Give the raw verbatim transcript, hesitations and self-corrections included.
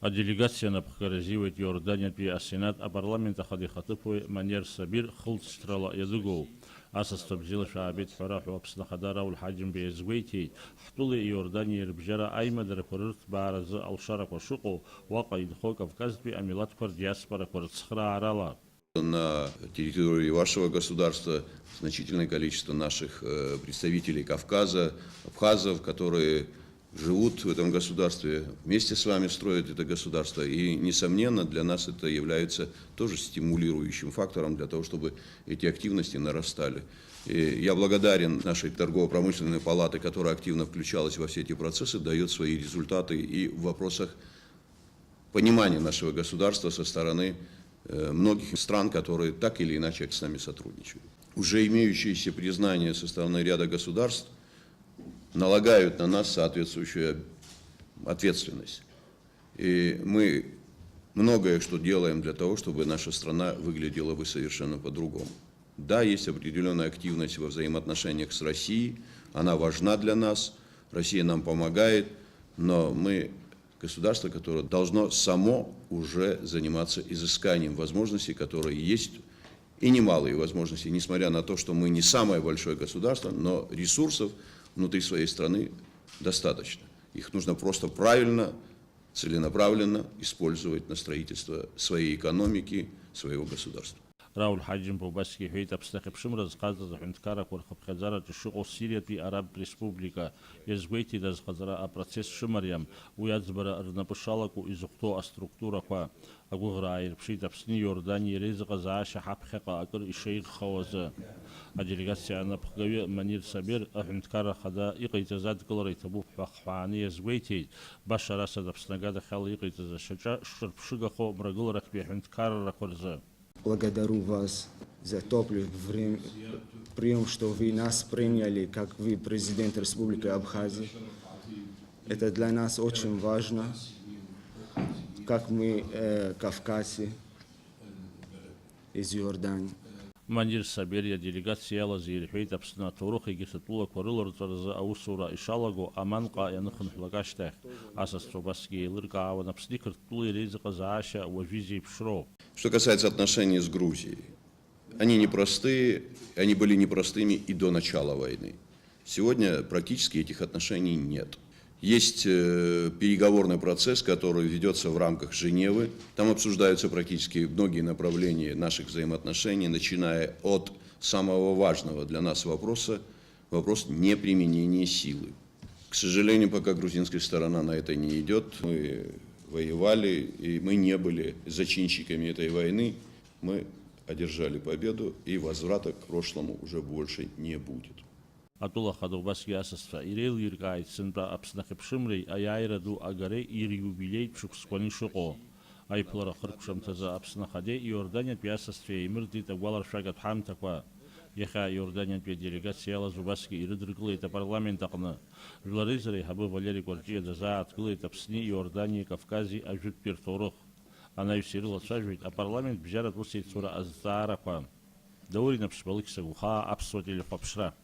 Аделегациа анапхгара азиуеит Иорданиатәи асенат апарламент ахада ихаҭыԥуаҩ Манер Сабир хылҵшьҭрала ианыгоу. Асасцәа бзиала шәаабеит ҳәа раҳәо Аԥсны Ахада Рауль Ҳаџьымба иазгәеиҭеит, ҳтәылеи Иорданиеи рыбжьара аимадарақәа рырҭбааразы алшарақәа шыҟоу, уаҟа инхо Кавказтәи амилаҭқәа рдиаспорақәа рыцхраарала. На территории вашего государства значительное количество наших, э, представителей Кавказа, абхазов, которые живут в этом государстве, вместе с вами строят это государство. И, несомненно, для нас это является тоже стимулирующим фактором для того, чтобы эти активности нарастали. И я благодарен нашей торгово-промышленной палате, которая активно включалась во все эти процессы, дает свои результаты и в вопросах понимания нашего государства со стороны, э, многих стран, которые так или иначе с нами сотрудничают. Уже имеющиеся признания со стороны ряда государств налагают на нас соответствующую ответственность. И мы многое что делаем для того, чтобы наша страна выглядела бы совершенно по-другому. Да, есть определённая активность во взаимоотношениях с Россией, она важна для нас, Россия нам помогает, но мы государство, которое должно само уже заниматься изысканием возможностей, которые есть, и немалые возможности, несмотря на то, что мы не самое большое государство, но ресурсов внутри своей страны достаточно. Их нужно просто правильно, целенаправленно использовать на строительство своей экономики, своего государства. Рауль Ҳаџьымба убасгьы иҳәеит, Аԥсны ахьыԥшымра зхаҵаз аҳәынҭқаррақәа рхыԥхьаӡараҿы ишыҟоу Сириатәи Арабтә Республика, иазгәеиҭеит азхаҵара апроцесс шымариам, уи аӡбара рнапы шалаку изыхәҭоу аструктурақәа. Агәыӷра ааирԥшит Аԥсни Иорданиеи реизыҟазаашьа ҳаԥхьаҟа акыр ишеиӷьхауазы. Аделегациа анапхгаҩы Манир Сабир аҳәынҭқарра ахада иҟаиҵаз адкылара иҭабуп ҳәа ахҳәааны иазгәеиҭеит, Башар Асад Аԥсны агадахьала иҟаиҵаз ашьаҿа шырԥшыгахо мрагыларахьтәи аҳәынҭқаррақәа рзы. Благодарю вас за тёплый вре-, приём, что вы нас приняли, как вы президент Республики Абхазия. Это для нас очень важно, как мы, э, кавказцы из Иордании. Манир Сабери аделегациа иалаз ирҳәеит, Аԥсны аҭоурых егьырҭ атәылақәа рыларҵәаразы аусура ишалаго Аманҟа ианыхынҳәлак ашьҭахь. Асасцәа убасгьы еилыркаауан Аԥсни Қырҭтәылеи реизыҟазаашьа уажәы изеиԥшроу. Что касается отношений с Грузией, они непростые, они были непростыми и до начала войны. Сегодня практически этих отношений нет. Есть, э, переговорный процесс, который ведётся в рамках Женевы. Там обсуждаются практически многие направления наших взаимоотношений, начиная от самого важного для нас вопроса, вопрос неприменения силы. К сожалению, пока грузинская сторона на это не идёт. Мы воевали, и мы не были зачинщиками этой войны. Мы одержали победу, и возврата к прошлому уже больше не будет. Атәыла ахада убасгьы асасцәа иреилиркааит сынтәа Аԥсны ахьыԥшымреи аиааира ду агареи ириубилеитә шықәсқәаны ишыҟоу. Аиԥылара ахыркәшамҭазы Аԥсны ахадеи Иорданиатәи асасцәеи еимырдеит агәаларшәагатә ҳамҭақәа. Иахьа Иорданиатәи аделегациа иалаз убасгьы ирыдыркылеит апарламент аҟны. Жәлар реизара аиҳабы Валери Кәарҷиа дазааҭгылеит Аԥсни Иорданиеи Кавкази ажәытәтәи рҭоурых. Анаҩс ирылацәажәеит апарламент бжьаратә усеицура азҵаарақәа. Даур Инаԥшьба, Алықьса Гәхаа, Аԥсуа телехәаԥшра.